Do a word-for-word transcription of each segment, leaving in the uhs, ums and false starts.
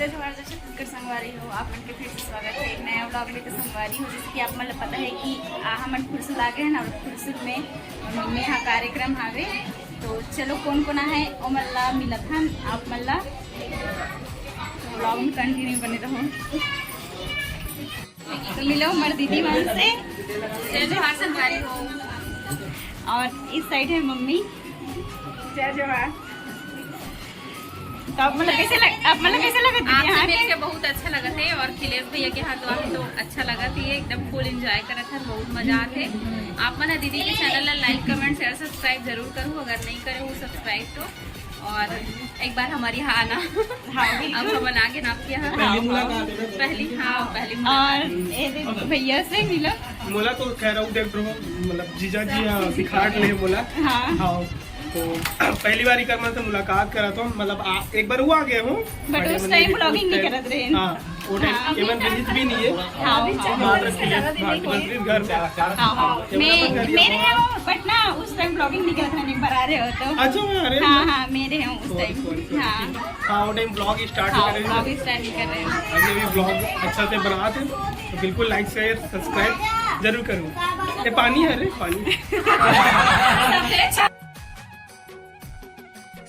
जय जोहार, जय छत्तीसगढ़ संगवारी हो, आप मन के फिर से स्वागत है एक नया व्लॉग में। तो संगवारी हो, जैसे कि आप मन ल पता है कि आ, हमन खुरसुल आ गए हैं और खुरसुल में मम्मी यहाँ कार्यक्रम हावे, तो चलो कौन कौन आहे ओमन ला मिलत हन आप मन ला। व्लॉग में कंटिन्यू बने रहो। तो मिलो हमर दीदी मन से। जय जोहार संगवारी हो। और इस साइड है मम्मी। जय जोहार। तो आप मतलब कैसे लग, आप मतलब कैसे लगा दीदी आपसे यहाँ मिल के? के बहुत अच्छा लगा थे और खिलेश भैया के हाथ आके तो अच्छा लगा थे, एकदम फुल एंजॉय करत हन, बहुत मजा आते। आप मन ह दीदी के चैनल ला लाइक, कमेंट, शेयर, सब्सक्राइब जरूर करूँ, अगर नहीं करे हो सब्सक्राइब तो। और एक बार हमारे यहाँ आना। हाँ, अब बिल्कुल। हम आगे ना आपके यहाँ। पहली मुलाकात है ना? पहली, हाँ, पहली मुलाकात। और ये दे भैया से मिलो। मोला तो कह रहा हूँ, देख रहा हूँ, मतलब जीजा जी, हाँ, सिखाट ले बोला। हाँ। हाँ, तो पहली बार इकर मन से मुलाकात करा तो, मतलब आ, एक बार वो आ गया हूँ। But उस टाइम व्लॉगिंग नहीं करत रहे। हाँ, वो टाइम हाँ। एमन रिलीज भी नहीं है। हाँ, हाँ। मात्र खिलेश भाट बस घर पे। हाँ, मैं, मेरे यहाँ, but ना उस टाइम व्लॉगिंग नहीं करत रहे, एक बार आ रहे हो तो। अच्छा, मैं आ रहे हाँ, हैं। हाँ, मेरे यहाँ उस टाइम। Sorry, sorry. हाँ। हाँ, वो टाइम व्लॉग स्टार्ट हाँ, कर रहे हैं। व्लॉग स्टार्ट नहीं कर रहे हैं। अभी, अभी व्लॉग अच्छा से बनाते हैं, तो बिल्कुल लाइक, शेयर, सब्सक्राइब जरूर करूँ। ये पानी है रे, पानी।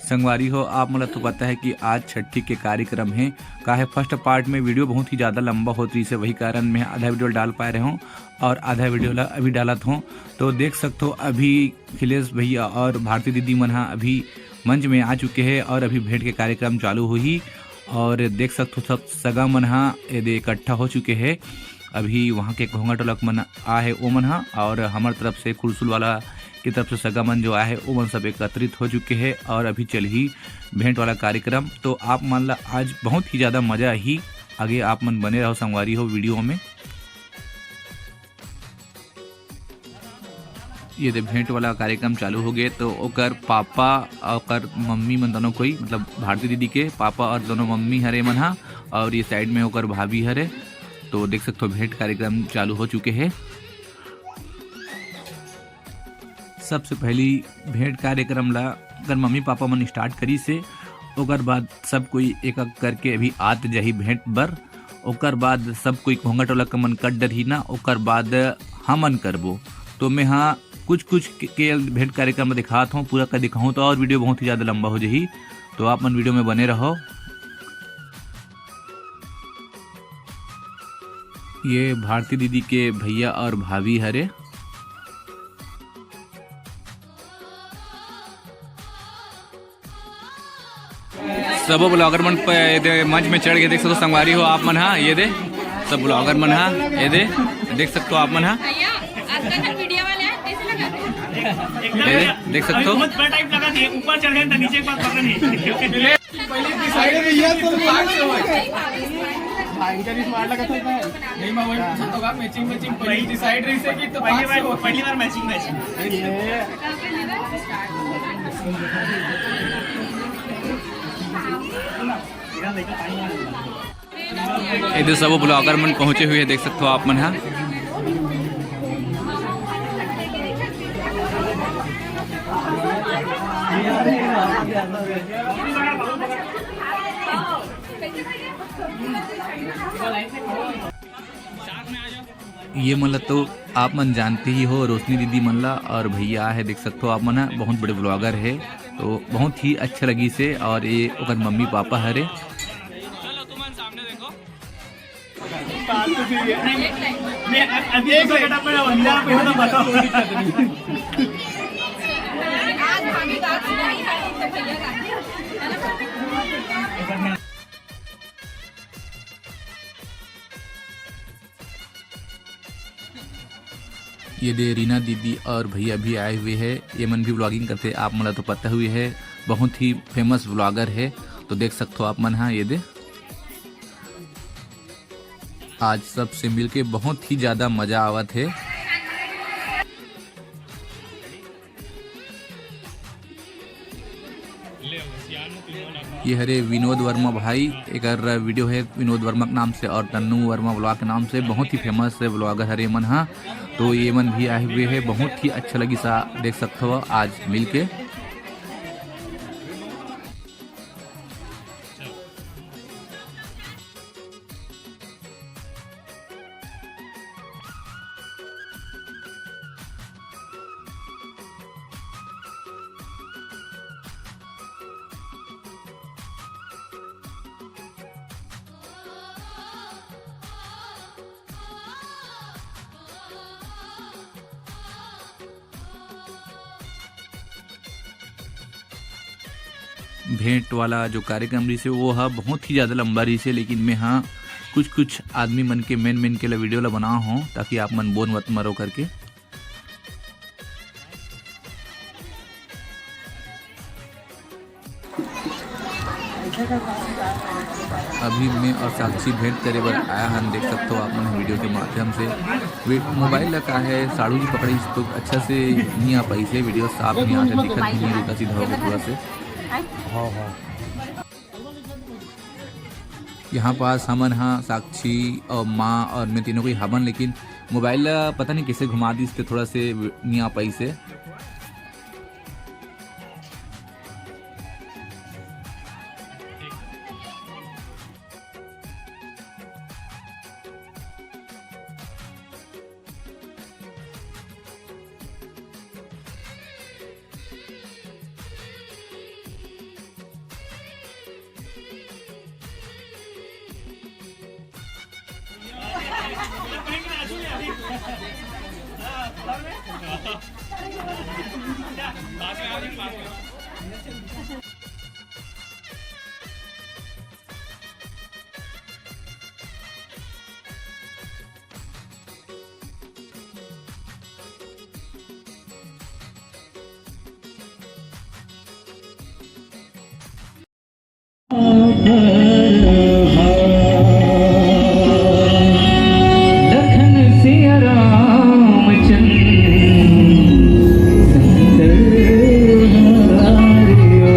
संगवारी हो, आप मन ल तो पता है कि आज छठी के कार्यक्रम है। काहे फर्स्ट पार्ट में वीडियो बहुत ही ज़्यादा लंबा होत रहिस हे, वही कारण मैं आधा वीडियो डाल पाए रहे हूँ और आधा वीडियो ला अभी डालत हूँ। तो देख सकते हो अभी खिलेश भैया और भारती दीदी मन हा अभी मंच में आ चुके हैं और अभी भेंट के कार्यक्रम चालू होही। और देख सकते हो सब सगा मन हा एदे इकट्ठा हो चुके हैं। अभी वहाँ के घोंघा टोला के मन आ है, ओ मन हा, और हमर तरफ से खुरसुल वाला की तरफ से सगा मन जो आए हैं, ओ मन सब एकत्रित हो चुके हैं और अभी चलही भेंट वाला कार्यक्रम। तो आप मन ला आज बहुत ही ज़्यादा मजा आही। आगे आप मन बने रहो संगवारी हो वीडियो में। ये दे भेंट वाला कार्यक्रम चालू हो गए, तो ओकर पापा और ओकर मम्मी मन दोनों कोई, मतलब भारती दीदी के पापा और दोनों मम्मी हरे मन हा, और ये साइड में ओकर भाभी हरे। तो देख सकते हो भेंट कार्यक्रम चालू हो चुके हैं। सबसे पहली भेंट कार्यक्रम ला अगर मम्मी पापा मन स्टार्ट करी से, ओकर बाद सब कोई एक एक करके अभी आत जाही भेंट बर। ओकर बाद सब कोई घोंघा टोला के मन कट डरही ना, ओकर बाद हमन करबो। तो मैं हाँ कुछ कुछ के, के भेंट कार्यक्रम में दिखात हूँ, पूरा कर दिखाऊँ तो और वीडियो बहुत ही ज़्यादा लंबा हो जाही। तो आप मन वीडियो में बने रहो। ये भारती दीदी के भैया और भाभी हरे। सबो ब्लॉगर मन प-, ये दे मंच में चढ़ के देख सकते हो, संगवारी हो आप मन हा, ये दे सब ब्लॉगर मन हा, ये दे देख सकते हो आप मन हा, भैया, आजकल हम मीडिया वाले हैं, कैसे लगा? ये दे देख सकते हो। बहुत बड़ा टाइप लगा था, ऊपर चढ़ गए तो नीचे एक बार पकड़ नहीं। पहले डिसाइड है भैया, तो भाई, इनका भी स्मार्ट लगा था। नहीं, मैं वही पूछा तो, मैचिंग मैचिंग पहली डिसाइड रही से कि तो पहली बार, पहली बार मैचिंग मैचिंग। इधर सब ब्लॉगर मन पहुंचे हुए हैं, देख सकते हो आप मन हा। ये मन ला तो आप मन जानते ही हो, रोशनी दीदी मन ला, और भैया है, देख सकते हो आप मन हा, बहुत बड़े ब्लॉगर है, तो बहुत ही अच्छा लगी से। और ये ओकर मम्मी पापा हरे। बात तो सही है। मैं अ-, अभी एक सेकंड अपना वंदना पे तो बताओ। ये दे रीना दीदी और भैया भी आए हुए हैं, ये मन भी व्लॉगिंग करते, आप मन ला तो पता हुए है, बहुत ही फेमस व्लॉगर है। तो देख सकते हो आप मन हा, ये दे आज सबसे मिलके बहुत ही ज्यादा मजा आवत है। ये हरे विनोद वर्मा भाई, एकर वीडियो है विनोद वर्मा के नाम से और तन्नू वर्मा व्लॉग के नाम से, बहुत ही फेमस है व्लॉगर हरे मन हा। तो ये मन भी आए हुए है, बहुत ही अच्छा लगी सा, देख सकते हो आज मिलके। भेंट वाला जो कार्यक्रम रहिसे, वो ह बहुत ही ज़्यादा लंबा रहिसे, लेकिन मैं ह कुछ कुछ आदमी मन के, मेन मेन के ला वीडियो ला बनाए हों, ताकि आप मन बोर मत मरो करके। अभी मैं और साक्षी भेंट करे बर आया हन, देख सकथो आप मन वीडियो के माध्यम से। वी-, मोबाइल ला का है, साड़ू जी पकड़िस तो अच्छा से नहीं आ पाइस हे, वीडियो साफ नहीं आथे, दिखत भी नहीं, उल्टा सीधा होके थोड़ा से। हाँ, हाँ। यहाँ पास हमन हा साक्षी और माँ और मैं तीनों कोई हवन, लेकिन मोबाइल ला पता नहीं कैसे घुमा दिस, तो थोड़ा से नहीं आ पाइस हे। लखन सिया रामचंद्र संत हमारियो।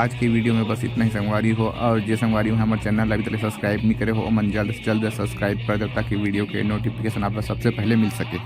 आज की वीडियो में बस इतना ही संगवारी हो, और जे संगवारी हो हमर चैनल अभी तक सब्सक्राइब नहीं करे हो, ओमन जल्द से जल्द सब्सक्राइब कर दो, ताकि वीडियो के नोटिफिकेशन आप ला सबसे पहले मिल सके।